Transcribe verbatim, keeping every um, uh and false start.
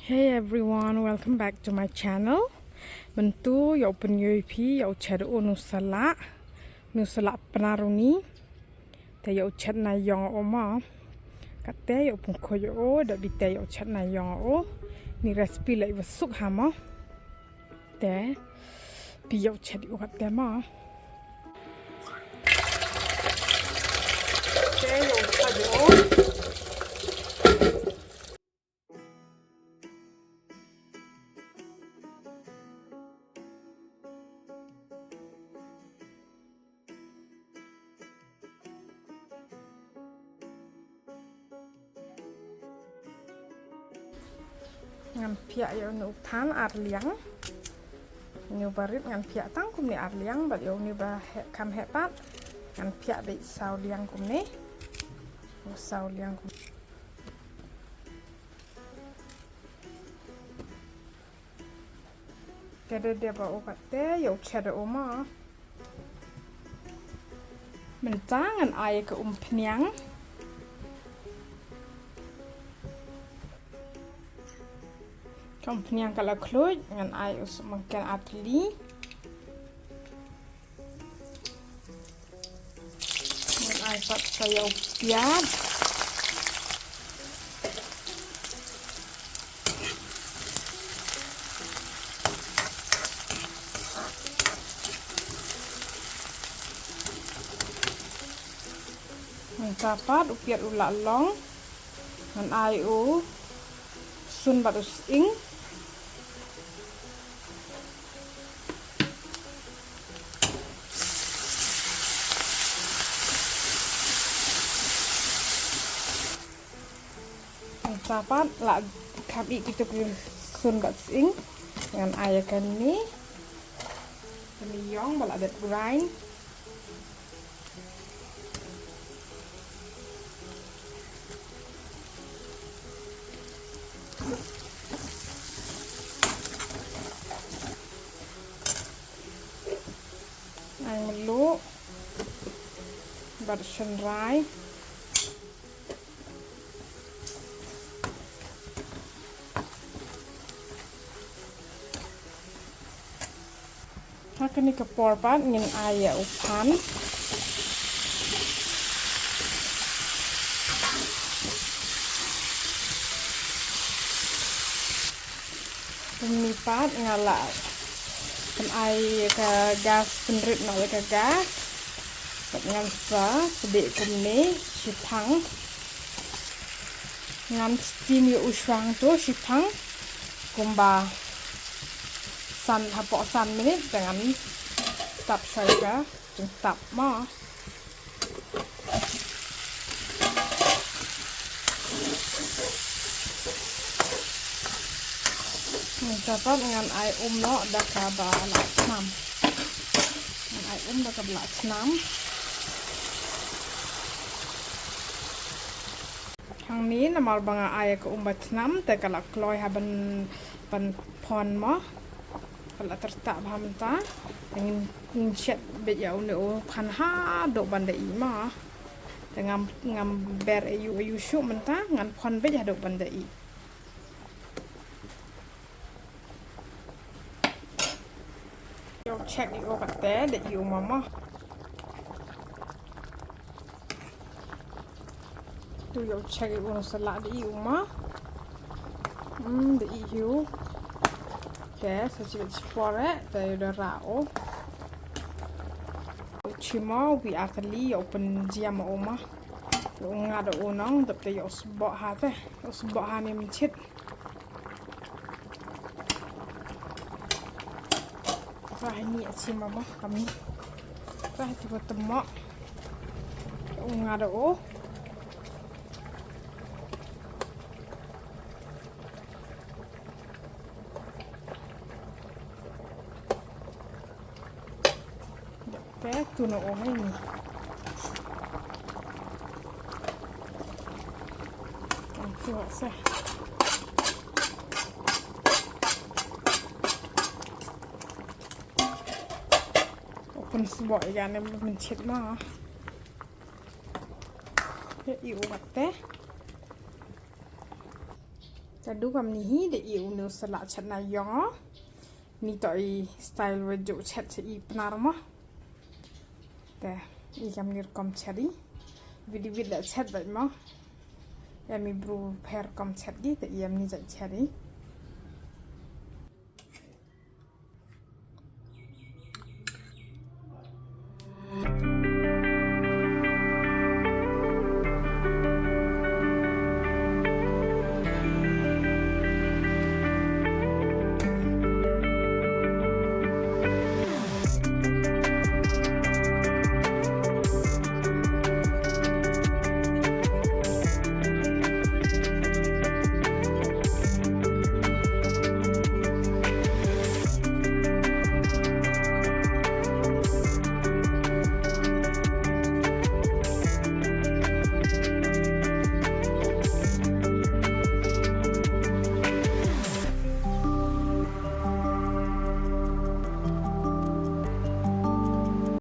Hey everyone, welcome back to my channel. Mynta ïa u pynïoh ïa phi ïa u chet u nu salah, nu salah pnar u ni. Te ïa u chet na ïong u ma. Kate ïa u pynkhoi u da bite ïa u chet na ïong u. Ni recipe la iwa suk ha ma. Te phi ïa u chet u kate ma. Te ïa u chet u. Ngan phiah ïa une u phan ar liang. Une u barit ngan phiah tang kumne ar liang, bad ïa une ba heh, kham heh pat ngan phiah beit saw liang kumne. U saw liang kumne. Te da dep ba u kate ïa u chet u ma. Mynta ngan ai ka um phniang. Ka um phniang ka la khluit, ngan ai u suk mangken ar tylli. Ngan ai pat sa ïa u piat. Mynta pat u piat u la long. Ngan ai u sun bad u sying. Mynta pat la kham ih kito ki sun bad sying. Ngan ai ïa kane. Kane ïong ba la dep grind. Ai mluh bad shynrai. Ha kane ka por pat ngin ai ïa u phan. Kumne pat nga la pyn-ai ka gas, pynrit noh ïa ka gas. Bad ngan sa pdiah kumne shiphang. Ngan steam ïa u shwa hangto shiphang kumba san, hapoh san minit te ngan tap shwa ïa ka jingtap mo. Mynta pat ngan ai um noh da kaba la thnam. Ngan ai um da kaba la thnam. Hangne namar ba nga ai ka um ba thnam te ka la kloi ha ban, ban phon mo. Ka la tyrtah bha mynta. Te ngin, ngin shet beit ïa une u phan haduh ban da ih mo. Te ngam, ngam ber aïu aïu shuh mynta, ngan phon beit haduh ban da ih. Ïa u check ïa u kate da ih u ma mo. To ïa u check ïa u, sa lah da ih u ma. Hmm, da ih u. Te sa chibit chipor eh, te ïa u da rah u. U chimo wi ar tylli ïa u pynjia ma u ma. Ïa u ngat u nong, dep te ïa u sboh ha te. Ïa u sboh ha ne mynchit. Rah ni a chimo ma kami. Rah tu ko temo. Ïa u ngat u. Te tu no o hai ni. Ang tu sa. Open sboh ïa ne mynchit ma. Ïa i u wat te. Te du kam ni hi da i unu sala chet na yong o. Ni to i style wa juk chet i pnar mo. Te i kam ni rukom chet i. Bidi bid da chet ba mo. Em i bru pher kom chet gi te i em ni jat chet i.